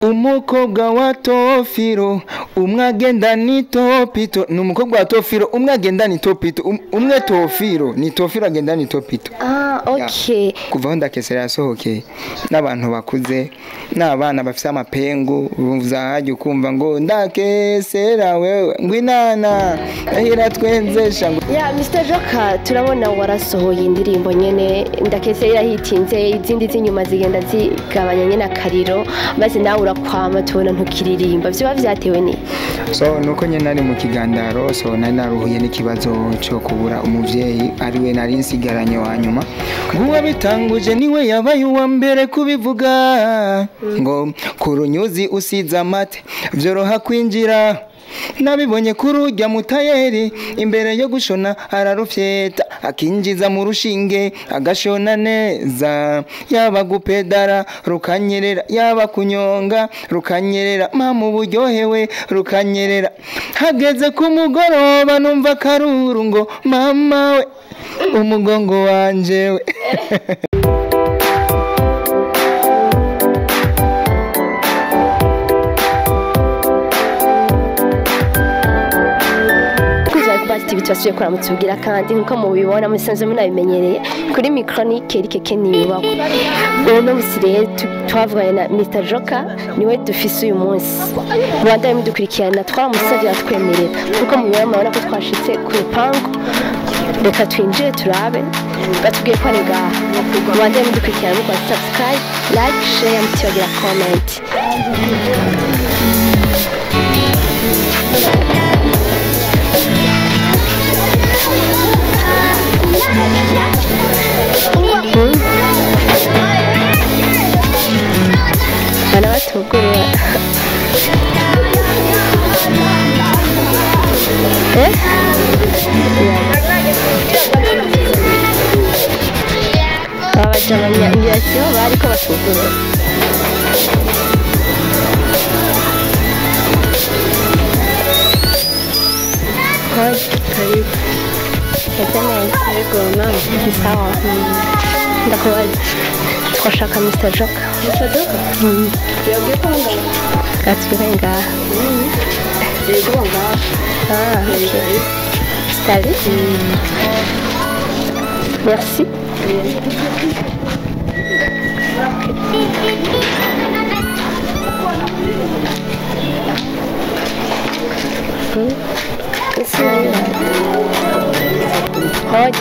Umukobwa wa Tofiro umwe agenda ni Topito, ni umukobwa wa Tofiro umwe agenda ni Topito, umwe Tofiro ni Tofiro agenda ni Topito. Ah, okay. Kuva aho Ndakesera yasohokeye n'abantu bakuze n'abana bafise amapengu uzahajya ukumva ngo ndakesera wewe ngwinana ahira twenzesha ngo. Ya Mr Joker, turabona warasohoye indirimbo nyene Ndakesera irahitinze, izindi z'inyuma zigenda zigabanya nyene akariro, maze nawe urakwama tubona ntukiririmba, vyoba vyatewe ni? So nuko nyene nari mu kigandaro, so nari naruhuye n'ikibazo cyo kubura umuvyeyi ariwe nari nsigaranye wa nyuma. Nguwo bitanguje niwe yabaye uwa mbere kubivuga ngo kurunyuzi usize amate vyoroha kwinjira. Nabibonye kurujya mutayeri imbere yo gushona ararufyeta akinjiza mu rushinge agashona neza, yaba gupedara rukanyerera, yaba kunyonga rukanyerera, mama uburyohewe rukanyerera. Hageze ku mugoroba numva karuru ngo mama we umugongo wanje we. Twasubiye kuramutubwira kandi nkuko mubibona musanzwe munabimenyereye kuri micro ni Kerike Keniyubakwa. Uno musi rero twavuganye na Mr Joker, niwe dufise uyu munsi. Rwanda mudukurikirana, twaramusavye atwemerera nkuko mubibona, murabona ko twashitse ku rupangu. Reka twinjire turabe batubwiye ko ari ngaha. Rwanda mudukurikirana mukora subscribe, like, share, mutibagira comment. Bana batugurura. Abajamanya ingirasiyo bariko batugurura. Karibu. Ese neza? Yego, nawe. Ni sawa. Ndakubaza. Twashaka Mr Joker. Mr Joker? Yabwiye ko ngaha. Gatwiwe ngaha. Yego ngaha. Ah, ok. Salut. Merci. Hot.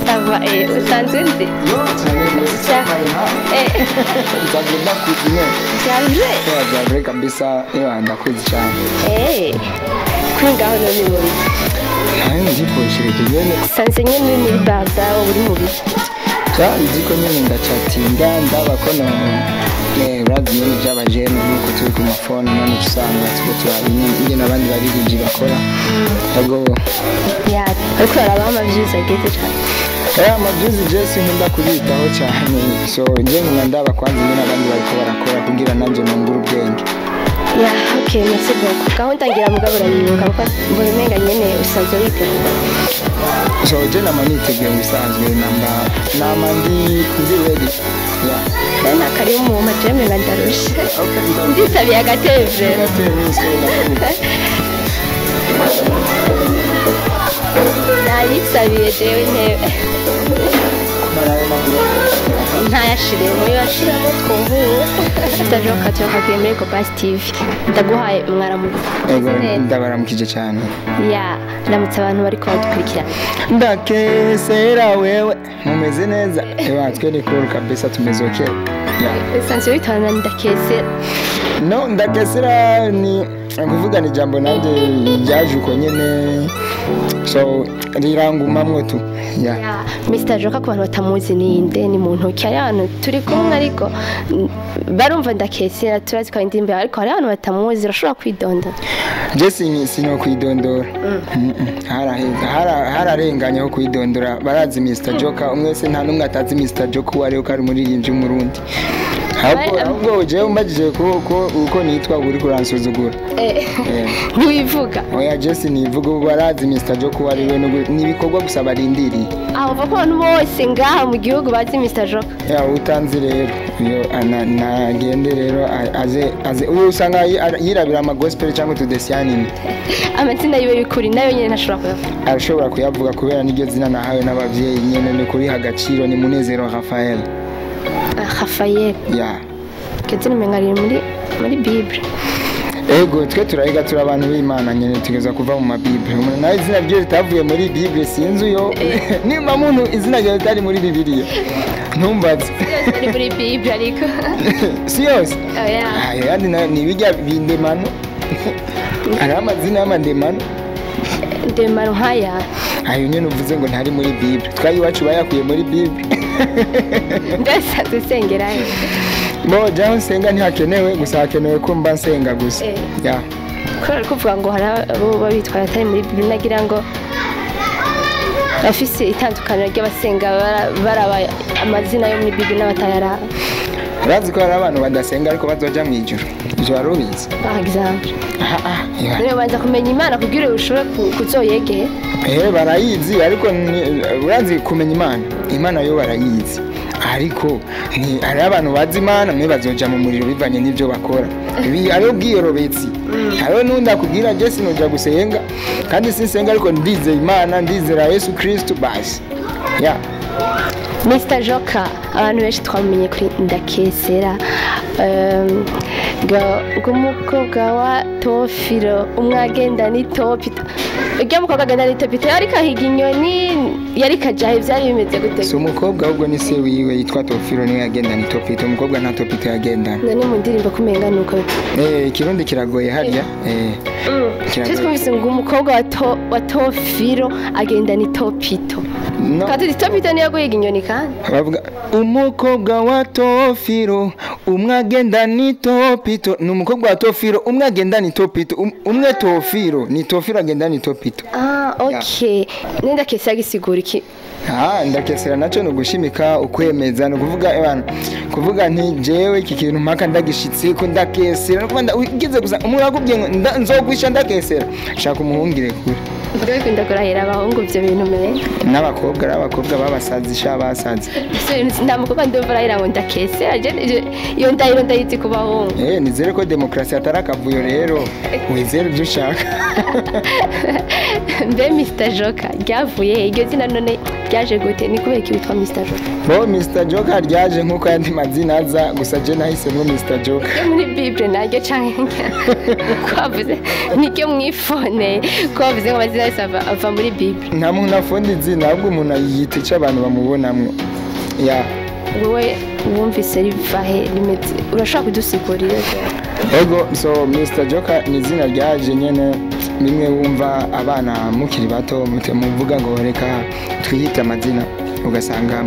Ça va, usanzwe nzi? Nsanzwe ndakuzi nyene. Byaruje? Byaruje kabisa, ndakuzi cyane. Kuri ngaho none muri? Nayo nziposhirije nyene. Sanze nyene uri muri barda, uri mu biki? Ja, nziko nyene ndacatinga ndaba ko no urazi nyene by'abajene nuko turi ku mafone nyene usanga turiko turaba ingene abandi baririmbyi bakora. Ego. Ya, ariko barabaha amaviews ageze cane. Amaviews je sinkunda kubitaho cyane, so nje nkunda ndaba kwanza ingene abandi bariko barakora kugira nanje nungure ubwenge. Ya, okay, merci beaucoup. Gahunda ngira mugabo uranyibuka kuko mbona umenga nyene usanzwe witegura. So je nama niteguye mu bisanzwe, nama ndi ready. Yeah. Nari nakari mu majeme nga ndarushe. Ndisabiye agateve. Nayisabiye jewe intebe. Ntayashire muri bashiramo twumvuwe. Mr Joker turakwiye muri Ecopass TV. Ndaguhaye mwaramutse. Ego, ndabaramukije cyane. Ya, ndamutse abantu bariko badukurikira. Ndakesera wewe mumeze neza? Ewa twe ni cool kabisa, tumeze okay. Yeah. Usanzwe witwana Ndakesera? No, Ndakesera ni kuvuga ni jambo nanje ryaje uko nyene, so rirangumamwo tu. Yeah. Yeah. Mr Joker ku bantu batamuzi ninde, ni muntu ki? Hari abantu turi kumwe ariko barumva Ndakesera turazi ko indirimbo, ariko hari abantu batamuzi, urashobora kwidondora? Je sino kwidondora. Hararenganye ho kwidondora, barazi Mr Joker umwe wese, nta numwe atazi Mr Joker uwo ariwe ko ari umuririmbyi w'Umurundi. Ahubwo jewe umbajije ko uko nitwa uri kuransuzugura. Ntiwivuga. Oya, Jesse nivuga, ubu barazi Mr Joker uwo ari we, ni ibikorwa gusa barindiriye. Aho uva ko abantu bose ngaha mu gihugu bazi Mr Joker. Ya, utanzi rero iyo nagende rero aze ubu usanga yirabira ama gospel cyangwa utudesianime. Amazina yiwe y'ukuri nayo nyine ntashobora kuyavuga? Arashobora kuyavuga kubera niryo zina nahawe n'abavyeyi nyene, ni kuriha agaciro, ni Munezero Raphael. Ah, Raphael. Ya. Iryo zina umenga riri muri Bible. Ego, twe turahiga, turi abantu b'Imana nyene, tugeza kuva mu mabible. Umuntu nawe izina rye ritavuye muri Bible, sinzi uyo nimba muntu izina ryawe ritari muri Bibiliya, ntumbaze. Yose ari muri Bible ariko. Si yose. Oya. Ayo yandi nayo ni ibijya bindemano, hariho amazina y'amandemano. Ndemano nkaya? Ayo nyene uvuze ngo ntari muri Bible, twayi iwacu bayakuye muri Bible. Mbese usengerayo? Bo jaho nsenga ntihakenewe, gusa hakenewe ko mba nsenga gusa. Ya. Kubera kuvuga ngo hari abo babitwaye atari muri Bible, nagira ngo bafise itandukaniro ry'abasenga baraba amazina yo muri Bible n'abatayaraba. Urazi ko hari abantu badasenga ariko bazoja mu ijuru? Ivyo wari ubizi? Par exemple? Aha, ah, ya. Rero banza kumenya Imana kugira ushobore kuzoyegera. Barayizi ariko urazi kumenya Imana, Imana yo barayizi, ariko ni hari abantu bazi Imana mwe bazoja mu muriro bivanye n'ivyo bakora. Ibi hariho ubwiyorobetsi, hariho n'undi akubwira je sinoja gusenga kandi sinsenga, ariko ndizeye Imana, ndizera Yesu Kristo, basi ya. Mr Joker, abantu benshi twamumenye kuri Ndakesera. Ngo umukobwa wa Tofiro umwe agenda ni Topito, urya mukobwa agenda ni Topito yariko ahiga inyoni, yariko ajahe, vyari bimeze gute? Si umukobwa, ahubwo ni se wiwe yitwa Tofiro niwe yagendana itopito. Umukobwa nta topito yagendana. None mu ndirimbo kumenga nuko. Ikirundi kiragoye harya. Twe twumvise ngo umukobwa wa Tofiro agenda ni Topito. No. Kandi Topito niyo guhiga inyoni kandi. Bavuga umukobwa wa Tofiro umwe agenda ni Topito, ni umukobwa wa Tofiro umwe agenda ni Topito. Umwe Tofiro ni Tofiro agenda ni Topito. Ah, okay. Nenda kesa gisigura iki? Ah, ndakesera naco ni ugushimika, ukwemeza, ni ukuvuga abantu kuvuga nti jewe iki kintu mpaka ndagishitse ko ndakesera, no kuvuga ugize gusa umuntu akubwiye ngo nzogwisha ndakesera, shaka umuhungire kure. Mbega bikunda kurahira abahungu ivyo bintu umenga? N'abakobwa, ari abakobwa babasazi sha basazi. Ese nta mukobwa ndumva arahira ngo ndakesera. Iyo ndahiro ndayizi ku bahungu. Nizere ko demokarasi atari akavuyo rero, wizere ibyo ushaka. Mbe Mr Joker ryavuye he? Iryo zina none ryaje gute? Ni kubera iki witwa Mr Joker? Bo, Mr Joker ryaje nk'uko ayandi mazina aza, gusa je nahisemo Mr Joker. Ryo muri Bible naryo canke kwavuze niryo mwifone? Kwavuze ngo amazina yose ava muri Bible. Nta muntu afunda izina, ahubwo umuntu yiyita icyo abantu bamubonamwo, ya. Wowe wumvise riva he, rimeze, urashobora kudusigurira? Ego, so Mr Joker ni izina ryaje nyene bimwe wumva abana mukiri bato muvuga ngo reka twiyite amazina, ugasanga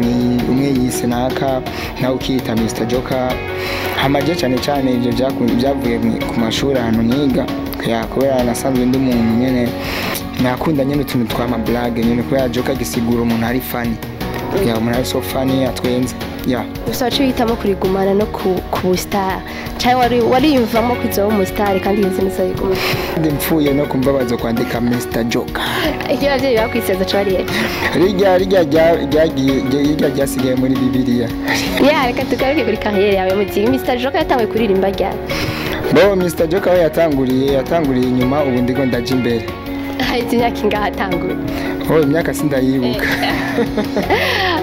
umwe yise naka, nawe ukiyita Mr Joker. Hamaje cyane cyane ibyo byavuye ku mashuri ahantu niga, ya, kubera nasanzwe ndi umuntu nyene nakunda nyene utuntu twa blague nyene, kubera Joker gisigura umuntu ari funny, ya, umuntu ari so funny, atwenze, ya. Gusa waciye uhitamo kurigumana no ku bustar, cyangwa wariyumvamo kuzoba umustar kandi iyo zina uzayigumana? Ndi mpfuye no kumva bazo kwandika Mr Joker. Iyo ababyeyi bakwiseza ca barihe? Rirya ryagiye, rirya ryasigaye muri Bibiliya. Ya, reka tugaruke kuri carrière yawe mu gihe Mr Joker yatanguye kuririmba ryari? Bo, Mr Joker we yatanguriye inyuma, ubu ndiko ndaja imbere. Haheze imyaka ingahe atanguye? Oh, imyaka sindayibuka.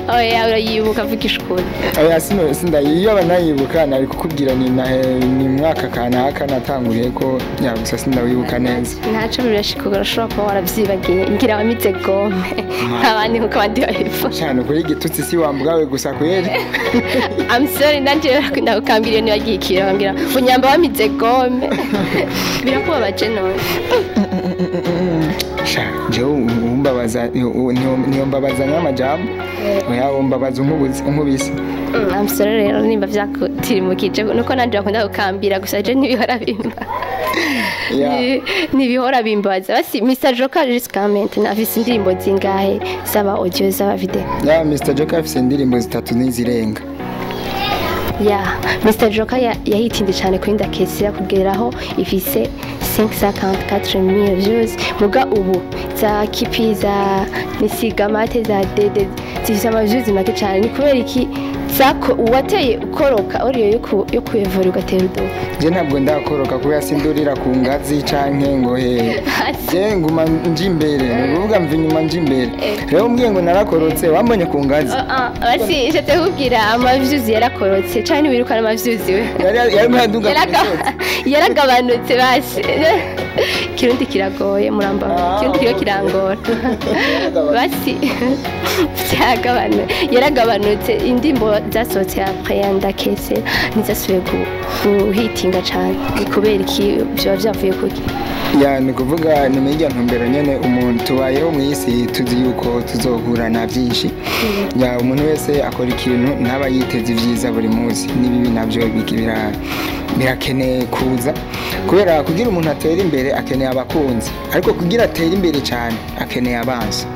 Oya, urayibuka, vugisha ukuri. Oya, sino sindayi, iyo banayibuka nari kukubwira ni mwaka kanaka natanguriye ko, ya, gusa sindawibuka neza. Ntaco birashika, urashobora kuba waravyibagiye, ngira wamize gomme nk'abandi nkuko abandi babivuga. Cyane kuri igitutsi si wambwawe gusa kweri. I'm sorry, nanje barakunda kukambira iyo nibagiye ikiro, bambwira ngo nyamba wamize gomme, birakubabaje none? Sha, jewe umbabaza niyo mbabaza n'amajambo, oya, umbabaza unkubise. I'm sorry rero nimba vyakutirimukije, nuko nanje bakunda kukambira, gusa je ntibihora bimba. Ntibihora bimbaza. Basi Mr Joker jusqu'à maintenant afise indirimbo zingahe, zaba audio, zaba video? Ya, Mr Joker afise indirimbo zitatu n'izirenga. Ya Mr Joker yahitinde cyane kuri Ndakesera kugeraho ifise 554,000 views, muga ubu za Kipi, za Nisigamate, za Dede zifise ama views make cyane. Ni kubera iki zako uwateye ukoroka oriyo yo kuyevura ugatera uduga? Je ntabwo ndakoroka kubera sindurira ku ngazi canke ngo he, je nguma nje imbere, ni ukuvuga mva inyuma nje imbere. Rero umbwiye ngo narakorotse, wambonye ku ngazi? Basi nshatse kubwira ama views yarakorotse canke ntiwirukana ama views we. Yari aduga ku misozi. Yaragabanutse basi. Kirundi kiragoye, muramba. Kirundi kiriho kirangora basi. Yaragabanutse. Indirimbo zasohotse après ya Ndakese ntizasubiye guhitinga cane. Ni kubera iki? Vyoba vyavuye kuki? Ya, ni kuvuga ni muri irya ntumbero nyene. Umuntu tubayeho mu isi tuzi yuko tuzohura na byinshi. Ya, umuntu wese akora ikintu ntaba yiteze ibyiza buri munsi, n'ibibi nabyo birakeneye kuza, kubera kugira umuntu atere imbere akeneye abakunzi, ariko kugira atere imbere cyane akeneye abansi.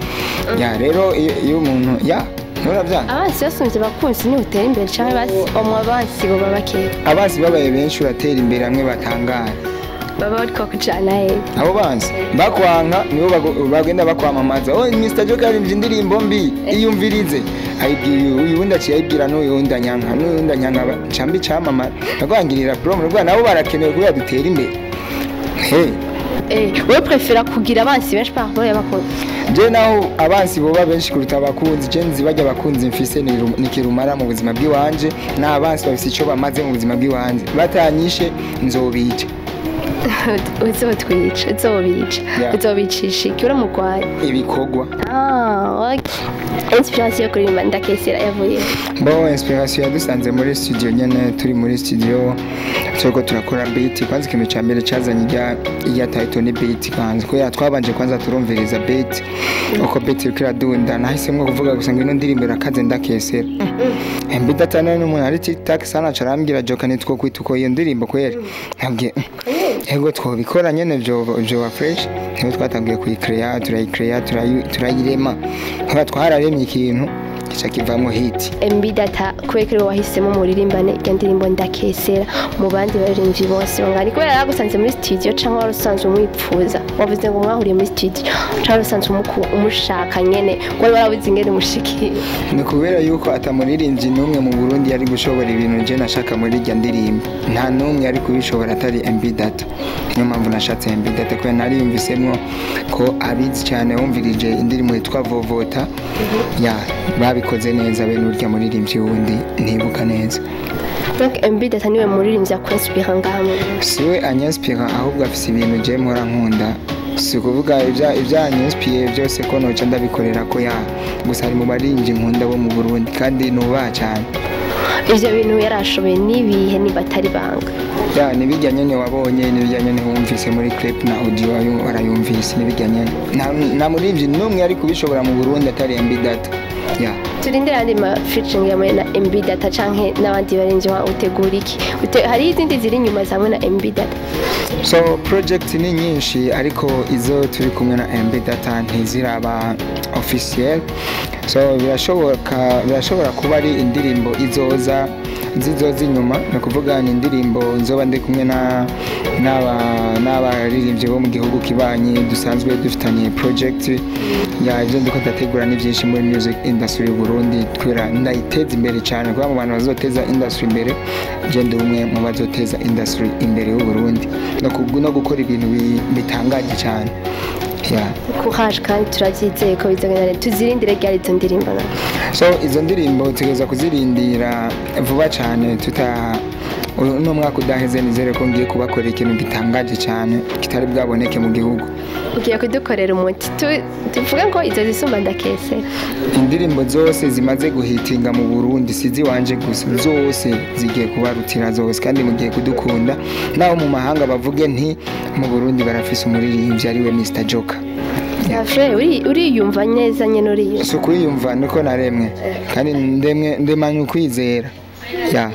Ya, rero iyo umuntu ya nturabyanga. Abansi basumvye abakunzi niho utera imbere, canke basi omwe abansi boba bakeya? Abansi babaye benshi uratera imbere hamwe batangara. Baba bariko kujana he? Abo bansi bakwanka nibo bagenda bakwamamaza: "Oh, Mr Joker arivye indirimbo mbi, iyumvirize." Ayibwiye uyu wundi, aciye ayibwira n'uyu wundi anyanka, n'uyu wundi anyanka, cambi camamara ndagwangirira promo rwa. Nabo barakenewe kubera dutera imbere, hey. Wewe prefera kugira abansi benshi par rapport y'abakunzi? Je naho abansi boba benshi kuruta abakunzi, je nzi barya abakunzi mfise ni kirumara mu buzima bw'iwanje, n'abansi bafise ico bamaze mu buzima bw'iwanje. Batanyishe nzobica. Uzotwica, uzobica? Yeah. Uzobicisha iki? Uramugwaye? Ibikorwa. Ah, ok. Inspiration yo kuririmba Ndakesera yavuye? Bon, inspiration yadusanze muri studio nyene. Turi muri studio turiko turakora beat. Kwanza ikintu ca mbere cazanye irya title ni beat kwanza, kubera twabanje kwanza turumviriza beat, uko beat iriko iradunda. Nahisemwo kuvuga gusa ngo ino ndirimbo irakaze, Ndakesera. MB Data n'umuntu ari TikTok sana, aca arambwira: "Joka, nitwo kwita uko iyo ndirimbo kweri?" Nabwiye: "Ego, twobikora nyene, vyoba fresh." Niho twatangiye kuyikreya, turayikreya, turayirema, nkaba twararemye ikintu gica kivamwo hit. MB Data, kubera ko ariwe wahisemo muririmbane irya ndirimbo Ndakesera mu bandi baririmbyi bose bangana, kubera yaragusanze muri studio canke wari usanzwe umwipfuza? Wavuze ngo mwahuriye muri studio, canke wari usanzwe umushaka nyene, wari warabuze ingene umushikira? Ni kubera yuko atamuririmbyi n'umwe mu Burundi yari gushobora ibintu je nashaka muri irya ndirimbo. Nta n'umwe yari kubishobora atari MB Data. Niyo mpamvu nashatse MB Data, kubera nariyumvisemwo ko abizi cyane. Wumvirije indirimbo yitwa Vovota, ya babikoze neza bene urya muririmbyi wundi ntibuka neza. Donc MB Data niwe muririmbyi akwinspira ngaha mu Burundi? Siwe anyinspira, ahubwo afise ibintu je mpora nkunda. Si ukuvuga ivyanyinspiye byose ko noca ndabikorera ko ya, gusa ari mu baririmbyi nkunda bo mu Burundi kandi nubaha cyane. Ivyo bintu yarashoboye n'ibihe, niba atari banga? Ya, nibijya nyene wabonye, nibijya nyene wumvise muri clip na audio ayo warayumvise, nibijya nyene. Nta muririmbyi n'umwe ari kubishobora mu Burundi atari MB Data, ya. Turindire andi ma featuring hamwe na MB Data canke n'abandi baririmbyi? Wa utegura iki? Hari izindi ziri inyuma zamwe na MB Data? So project ni nyinshi, ariko izo turi kumwe na MB Data ntiziraba officiel. So birashoboka, birashobora kuba ari indirimbo izoza, zizoza inyuma. Ni ukuvuga ni indirimbo nzoba ndi kumwe na n'abaririmbyi bo mu gihugu kibanyi dusanzwe dufitanye project. Ya, ibyo ndiko ndategura ni byinshi muri music industry y'u Burundi, kubera ndayiteza imbere cyane, kuba mu bantu bazoteza industry imbere. Je ndi umwe mu bazoteza industry imbere y'u Burundi no gukora ibintu bitangaje cyane, yeah. Courage, kandi turabyizeye ko bizagenda neza. Tuzirindire ryari izo ndirimbo nazo? So izo ndirimbo tugeza kuzirindira vuba cyane, tuta uno mwaka udaheze. Nizere ko ngiye kubakorera ikintu gitangaje cyane kitari bwaboneke mu gihugu. Ugiye kudukorera umuti? Tuvuge ngo izo zisumba Ndakese? Indirimbo zose zimaze guhitinga mu Burundi, si iziwanje gusa, zose zigiye kubarutira zose, kandi mugiye kudukunda, naho mu mahanga bavuge nti mu Burundi barafise umuririmbyi ariwe Mr Joker. Frere, uriyumva neza nyene, uriyumva? Si ukwiyumva, niko naremwe, kandi ndemwe ndemanye ukwizera. Ya.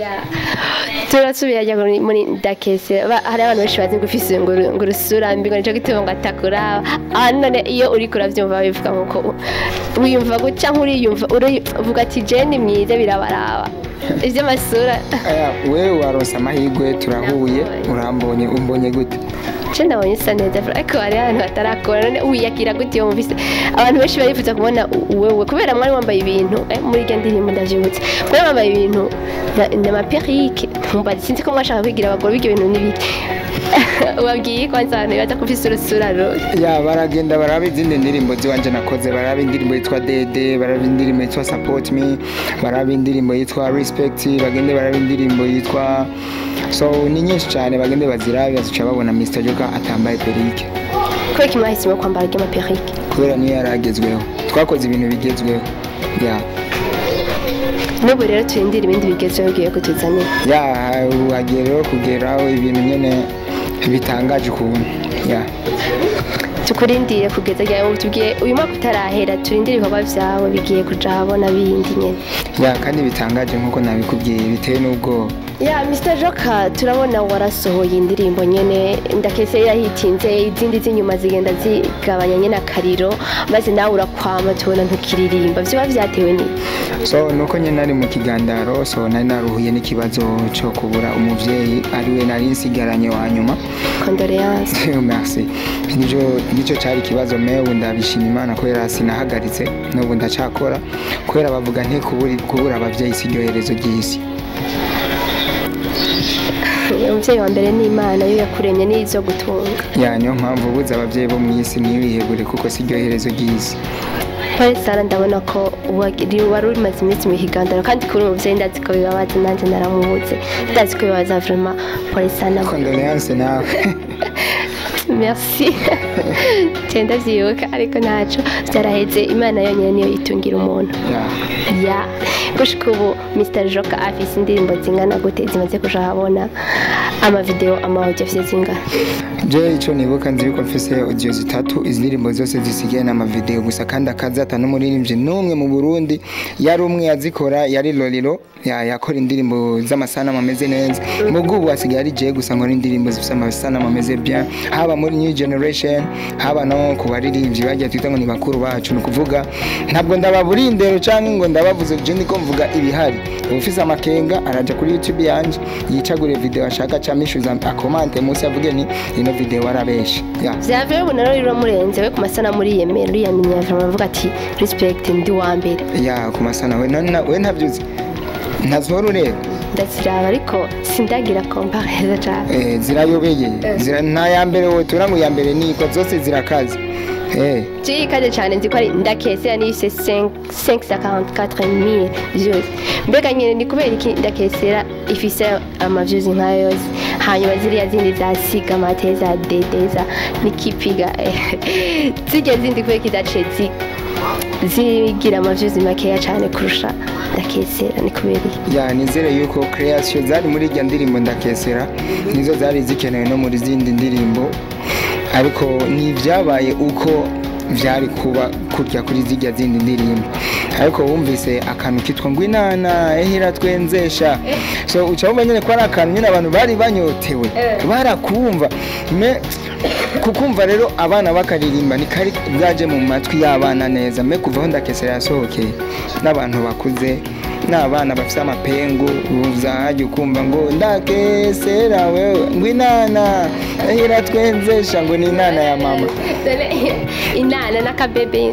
Turasubira ajya muri ndakese. Hari abantu benshi bazi ngo ufise ngo urusura mbi, ngo nico gituma ngo atakuraba. Ah, none iyo uriko uravyumva bivuga nkuko wiyumva guca nkuriyumva uvuga ati je ni mwiza birabaraba ivy'amasura. Aya, wewe waronse amahirwe turahuye, urambonye, umbonye gute? Je ndabonye usa neza, ariko hari abantu batarakora. None wiyakira gute iyo wumvise abantu benshi barifuza kubona wewe, kubera mwari wambaye ibintu muri irya ndirimbo ndavyibutse, mwari wambaye ibintu n'amaperike, ntumbaze, sinzi ko mwashaka kwigira abagore, ibyo bintu n'ibiki ubabwiye kwanza abantu bibaza ko ufise urusura rubi? Ya, baragenda baraba izindi ndirimbo ziwanje nakoze, baraba indirimbo yitwa Dede, baraba indirimbo yitwa Support Me, baraba indirimbo yitwa Respect, bagende baraba indirimbo yitwa, so ni nyinshi cyane, bagende bazirabe, bazica babona Mr Joker atambaye perike. Kubera ko mwahisemo kwambara ry'amaperike? Kubera niyo yaragezweho, twakoze ibintu bigezweho, ya. N'ubu rero turindira ibindi bigezweho ugiye kutuzanira. Ya, hagiye rero kugeraho ibintu nyene bitangaje ukuntu, ya. Tukurindire kugeza ryari? Ubu tubwiye uyu mwaka utarahera, turindire ibikorwa vyawe bigiye kuja ahabona bindi nyene. Ya, kandi bitangaje nkuko nabikubwiye, biteye n'ubwoba. Ya, Mr Joker, turabona warasohoye indirimbo nyene ndakese yahitinze, izindi z'inyuma zigenda zigabanya nyene akariro, maze nawe urakwama, tubona ntukiririmba. Vyoba vyatewe ni? So nuko nyine nari mu kigandaro, so nari naruhuye n'ikibazo cyo kubura umuvyeyi ariwe nari nsigaranye wa nyuma. Condoléances. Merci. Nico cyari ikibazo, mewe ndabishima Imana kubera sinahagaritse, n'ubu ndacakora, kubera bavuga nti kubura abavyeyi si iryo herezo ry'isi. Umuvyeyi wa mbere ni Imana, yo yakuremye n'izo gutunga. Ya, niyo mpamvu ubuze abavyeyi bo mu isi ntibihebure, kuko si iryo herezo ry'isi. Pole Sara, ndabona ko wari umaze iminsi mu kigandaro, kandi kuri umuvyeyi ndazi ko bibabaza, nanjye naramubuze, ndazi ko bibabaza vraiment. Pole sana. Condoléances nawe. Merci. Tenda vyibuka, ariko ntaco, vyaraheze. Imana yonyene niyo itungira umuntu. Ya. Ya, gushika ubu Mr Joker afise indirimbo zingana gute zimaze kuja ahabona, amavideo, ama audio afise zingana? Je ico nibuka, nzi yuko mfise audio zitatu, izi ndirimbo zose zisigaye n'amavideo gusa, kandi akazi ata n'umuririmbyi n'umwe mu Burundi yari umwe yazikora, yari Lolilo. Ya, yakora indirimbo z'amasanamu ameze neza, mubwo ubu hasigaye ari je gusa nkora indirimbo zifise amasanamu ameze bien, haba muri new generation, haba no ku baririmbyi bagiye twita ngo ni bakuru bacu. Ni ukuvuga ntabwo ndababura indero canke ngo ndabavuze, je ndiko mvuga ibihari. Ufise amakenga araja kuri YouTube yanje yicagure video ashaka, camishuza akomante munsi avuge ni ino video warabeshe, ya. Vyavuye ubu naro riramurenze we ku masanamu, uriyemera, uriyamenya vraiment, avuga ati respect, ndi wa mbere? Ya, ku masana we none we ntavyuzi, ntazora ureba? Ndaziraba, ariko sindagira comparaison cane. Zirayobeye. Nta ya mbere wotura ngo iya mbere niko, zose zirakaze. Jikaze cyane, nzi ko ari ndakesera nifise 544,000 views. Mbega nyene ni kubera iki ndakesera ifise ama views nkayo yose, hanyuma ziriya zindi za siga mate, za dede, za nikipiga, zirya zindi kubera kidaciye zigira ama views makeya cyane kurusha ndakesera? Ni kubera iki? Ya, nizere yuko creation zari muri irya ndirimbo ndakesera nizo zari zikenewe no muri zindi ndirimbo, ariko ntibyabaye uko vyari kuba kurya kuri zirya zindi ndirimbo. Ariko wumvise akantu kitwa ngo inana ehera twenzesha, so uca wumva nyene ko ari akantu nyene abantu bari banyotewe barakumva. Me kukumva rero abana bakaririmba ni kari bwaje mu matwi y'abana neza. Me kuva aho ndakesera yasohokeye, n'abantu bakuze n'abana bafise amapengu uzajya ukumva ngo ndakesera wewe, ngo inana ehera twenzesha, ngo ni inana ya mama. Inana n'akabebe?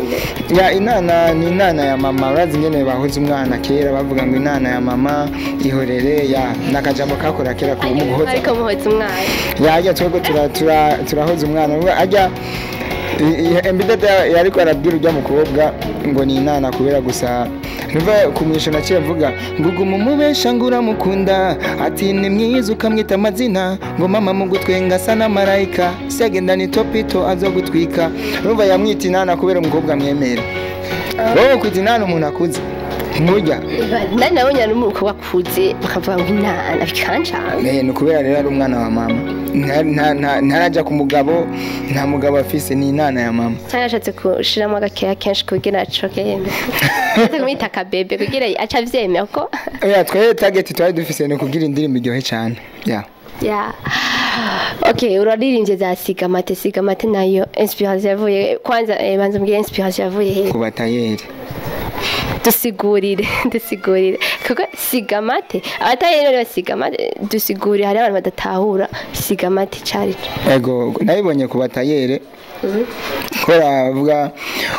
Ya, inana ni inana ya mama. Urazi ingene bahoze umwana kera bavuga ngo inana ya mama ihorere. Ya, nakajambo kakora kera ku mu guhoza. Ariko muhoza umwana? Ya, ajya twebwe turahoza umwana ajya embidata yariko arabwira ujya mukobwa ngo ni inana, kubera gusa ntuva kumwisha. Naciye mvuga ngo uguma umubesha ngo uramukunda, ati ni mwiza, ukamwita amazina ngo mama mu gutwenga asa na marayika, segenda ni topito azogutwika. Urumva yamwita inana kubera umukobwa amwemera. Wowe kwita inana umuntu akuze nturya? Nari nabonye ari umukobwa akuze bakavuga ngo inana, bikancanga. Ni ukubera rero ari umwana wa mama. Ntaraja ku mugabo, nta mugabo afise, ni inana ya mama. Cyangwa yashatse gushiramo agakeya kenshi kugira acoke yemera, yashatse kumwita akabebe kugira aca avyemera ko. Oya, twe target twari dufise ni kugira indirimbo iryohe cyane, yeah. Yeah. Okay, uraririmbye za Sigamate. Sigamate nayo inspiration yavuye kwanza, banza mbwire inspiration yavuye he? Ku batayeri. Dusigurire, dusigurire, kuko sigamate abatayeri bari basigamate, dusigurire, hari abantu badatahura sigamate cari. Ego, nabibonye ku batayere kubera bavuga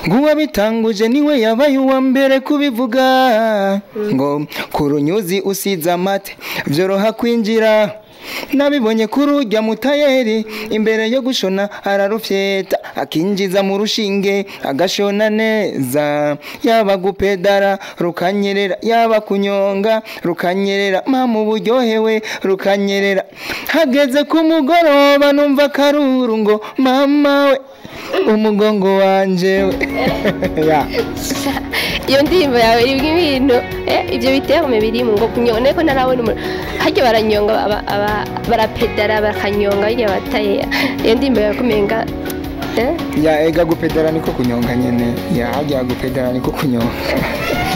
ngo uwabitanguje niwe yabaye uwa mbere kubivuga, ngo ku runyuzi usize amate vyoroha kwinjira. Nabibonye kuri urya mutayeri, imbere yo gushona ararufyeta, akinjiza mu rushinge agashona neza, yaba gupedara rukanyerera, yaba kunyonga rukanyerera, mama uburyohewe rukanyerera. Hageze ku mugoroba numva akaruru ngo mama we, umugongo wanje we, ya. Iyo ndirimbo yawe irimo ibintu, ibyo biterme birimo ngo kunyonga, niko ntarabona umuntu harya baranyonga, barapedara bakanyonga hirya bataye iyo ndirimbo yawe kumenga, eh? Ya, ega gupedara niko kunyonga nyene, ya, harya gupedara niko kunyonga.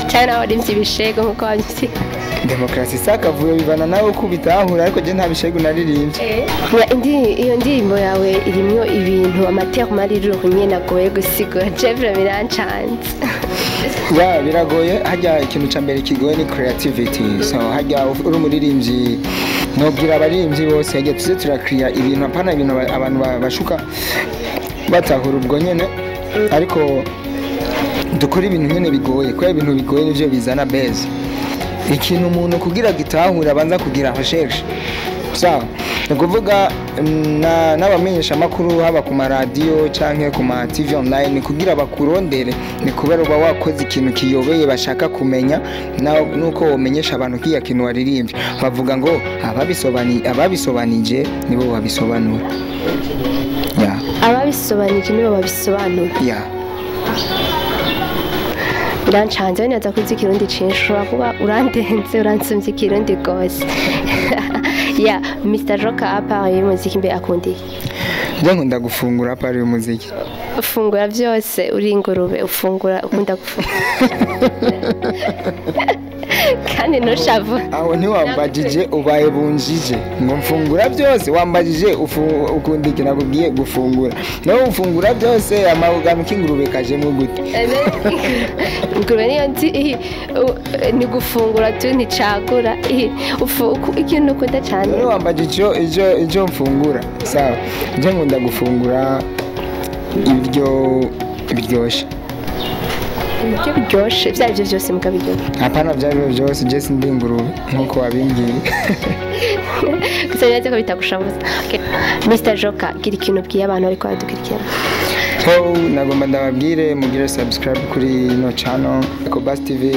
Cyane nawe warimvye ibishego nkuko wabyise. Demokarasi sakavuyo, bivana nawe uko ubitahura, ariko je nta bishegu naririmbye. Iyo ndirimbo yawe irimwo ibintu, amaterme ari nyene agoye gusigura, je vraiment birancanze. Ya, biragoye. Hajya ikintu ca mbere kigoye ni creativity. So hajya uri umuririmbyi, nobwira abaririmbyi bose, hajya tuze turakriya ibintu, apana ibintu abantu bashuka batahura ubwo nyene, ariko dukora ibintu nyene bigoye, kubera ibintu bigoye nivyo bizana base. Ikintu umuntu kugira gitahure abanza kugira recherche, sawa? Ni ukuvuga n'abamenyesha amakuru, haba ku maradiyo canke ku ma TV online, kugira bakurondere ni kubera uba wakoze ikintu kiyobeye bashaka kumenya. Nuko womenyesha abantu kiya kintu waririmbye, bavuga ngo ababisobanije nibo babisobanura, ya. Ababisobanije nibo babisobanura. Ya. Birancanze, neza kuzi ikirundi cinshi, ushobora kuba urandenze, uransumvye ikirundi rwose. Ya, Mr Joker, à part y'umuziki mbe akunda iki? Njye nkunda gufungura, à part y'umuziki. Ufungura byose, uri ingurube, ufungura, ukunda gufungura kandi ntushavu. Aho ntiwambagije, ubaye bunjije ngo mfungura byose. Wambagije ukunda iki, nakubwiye gufungura. Nawe ufungura byose, amagano k'ingurube kajemo gute? Ingurube niyo nzi, ni gufungura tu, nticagura. Ikintu ukunda cyane. Rero wambagije icyo mfungura, sawa. Njye nkunda gufungura ibiryo biryoshye. Ibiryo biryoshe, ibyo ari byo byose mukabiryoha? Hapana, ibyo ari byo byose, njye sindi ingurube nk'uko wabimbwiye. Gusa neza ko bitagushabuza. Okay. Mr Joker, gira ikintu ubwiye abantu ariko baradukurikirana. So nagomba ndababwire mugire subscribe kuri ino channel Ecobus TV,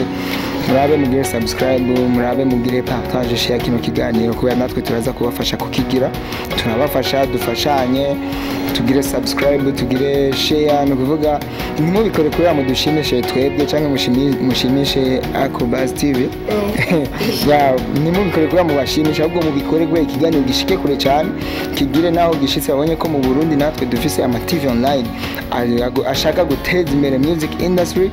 murabe mugire subscribe, murabe mugire partage, share kino kiganiro, kubera natwe turaza kubafasha kukigira, turabafasha, dufashanye, tugire subscribe, tugire share. Ni ukuvuga ntimubikore kubera mudushimishe twebwe cyangwa mushimishe Ecobus TV, ya, ntimubikore kubera mubashimishe, ahubwo mubikore kubera ikiganiro gishike kure cyane, kigire naho gishitse, babonye ko mu Burundi natwe dufise ama TV online ashaka guteza imbere music industry,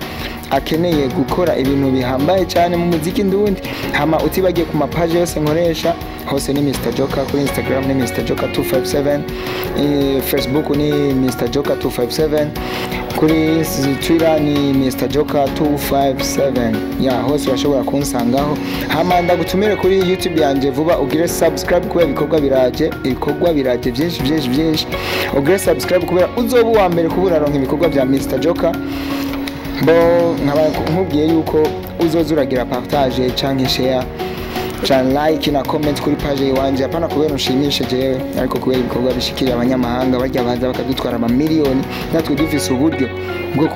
akeneye gukora ibintu bihambaye cyane mu muziki ndundi. Hama utibagiye ku mapaje yose nkoresha hose ni Mr Joker. Kuri Instagram ni Mr Joker 257, Facebook ni Mr Joker 257, kuri Twitter ni Mr Joker 257. Ya, hose urashobora kunsangaho. Hama ndagutumire kuri YouTube yanje vuba ugire subscribe, kubera ibikorwa biraje, ibikorwa biraje byinshi byinshi byinshi. Ugire subscribe kubera uzoba uwa mbere kuba uraronka ibikorwa bya Mr Joker. Bo nkaba nkubwiye yuko uzoza uragira partage canke share canke like na comment kuri page iwanje, apana kubera unshimishe jewe, ariko kubera ibikorwa bishikiriye abanyamahanga barya baza bakadutwara amamiliyoni, natwe dufise uburyo bwo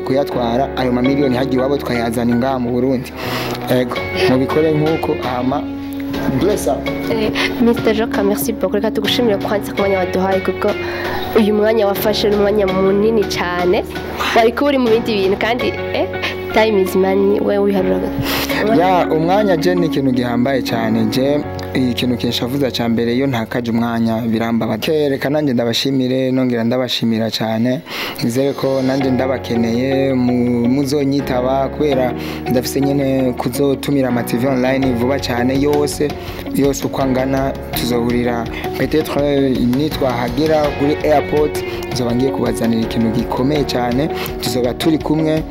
kuyatwara ayo mamiliyoni hagiye iwabo tukayazana ingaha mu Burundi. Ego, mubikore nk'uko, hama bless up. Mr Joker, merci beaucoup. Reka tugushimire kwanza ku mwanya waduhaye, kuko uyu mwanya wafashe ni umwanya munini cyane, wari kuba uri mu bindi bintu kandi, time is money, we wiharura. Ya, umwanya je ni ikintu gihambaye cyane. Je ikintu kinshavuza cya mbere, iyo ntakaje umwanya birambabaza. Reka nanjye ndabashimire, nongera ndabashimira cyane. Nizere ko nanjye ndabakeneye muzonyitaba, kubera ndafise nyene kuzotumira ama TV online vuba cyane, yose yose uko angana. Tuzohurira peut-être nitwahagera kuri airport, nzoba ngiye kubazanira ikintu gikomeye cyane. Tuzoba turi kumwe,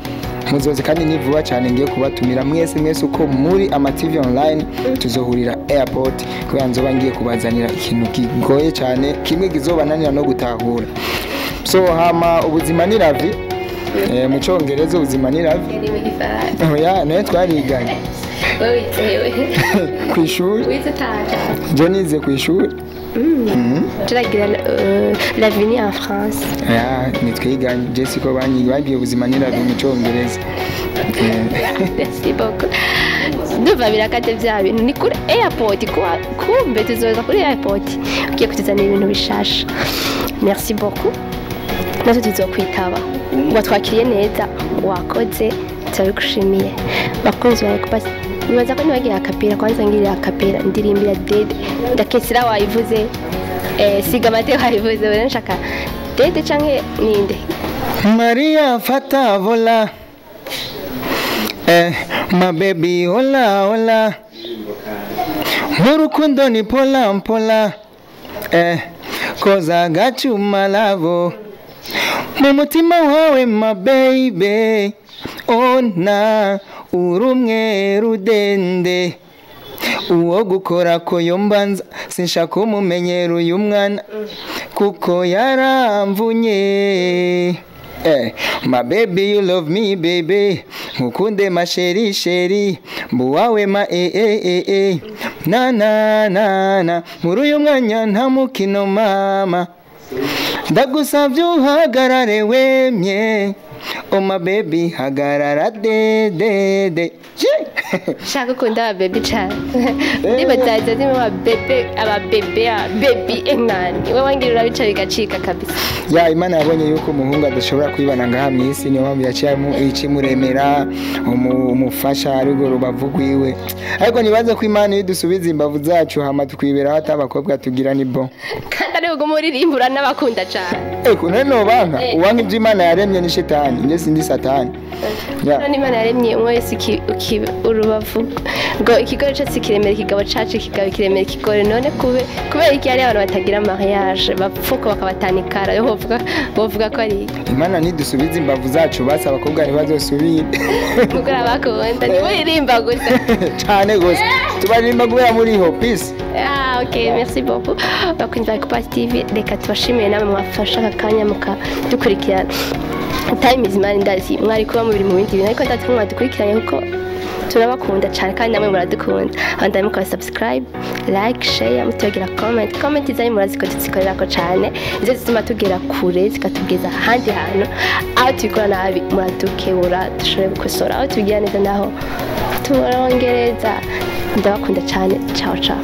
muzoze, kandi ni vuba cyane ngiye kubatumira mwese mwese uko muri ama TV online. Tuzohurira airport kubera nzoba ngiye kubazanira ikintu kigoye cyane, kimwe kizobananira no gutahura. So hama ubuzima ni la vie, mu cyongereza ubuzima ni la vie. Ni mu Gifaransa. Oya, nayo twariganye. Wowe wizewe? Ku ishuri. Wize utaha? Je nize ku ishuri. Turagira l'avenir en France. Ya, nitwiganye. Je siko banyigiye ubuzima ni la vie mu cyongereza. Merci beaucoup. Ndumva birakate bya bintu ni kuri airport, kuwa kumbe tuzoza kuri airport ugiye kutuzanira ibintu bishasha. Merci beaucoup, natwe tuzokwitaba. Watwakiriye neza, wakoze, turabigushimiye. Bakunzi bawe kuba nibaza ko nibagira akapira kwanza, ngirira akapira, ndirimbira dede ndakesera wayivuze, siga amate wayivuze, rero nshaka dede canke ninde. Maria fata vola, my baby, hola hola, mu rukundo ni pola mpola, koza gacuma lavo mu mutima wawe, my baby, ona urumwe rudende uwo gukora ko yombanza, sinshaka umumenyero uyu mwana kuko yaramvunye. My baby, you love me, baby, nkukunde ma chérie chérie, mbuwawe ma na na na na, muri uyu mwanya nta mukino mama, ndagusabye uhagarare wemye. Oh my baby, hagarara de de de. Yeah. Shaka ukunda aba baby cyane, ndibazaza zimwe aba bébé, aba bébé, aba baby enani wowe wangira urabica bigacika kabisa. Ya, Imana yabonye yuko umuhungu adashobora kwibana ngaha mu isi, niyo mpamvu yaciye ikimuremera umufasha ariko rubavu rwiwe. Ariko nibaze ko Imana iyo idusubiza imbavu zacu hama tukwiberaho ata abakobwa tugira, ni bon. Kandi ari ubwo muririmbura n'abakunda cyane. Eko none nobanka uwanka ibyo Imana yaremye ni shitani, njye sindi satani. Ya. None Imana yaremye umwe wese urubavu ngo ikigore cyose kiremera ikigabo cacu, ikigabo kiremera ikigore. None kubera iki hari abantu batagira mariage, bapfuka bakabatanikara? Bovuga ko ari iki? Imana nidusubiza imbavu zacu basi abakobwa ntibazosubire. Kuko abakunda ntimuririmba gusa. Cyane gose tubaririmba kubera muriho. Peace. Ah, ok, merci beaucoup. Bakunzi ba Kupas TV, reka tubashimire namwe mwafashe aka kanya mukadukurikirana. Time is money, ndazi mwari kuba mubiri mu bindi bintu, ariko ndazi ko mwadukurikiranye kuko turabakunda cyane kandi namwe muradukunda. Abandi mukora subscribe, like, share, mutugira comment. Comment zanyu murazi ko tuzikorerako cyane, nizo zituma tugera kure, zikatugeza ahandi hantu. Aho tubikora nabi muradukebura dushobore gukosora, aho tubigira neza naho turongereza. Ndabakunda cyane. Ciao ciao.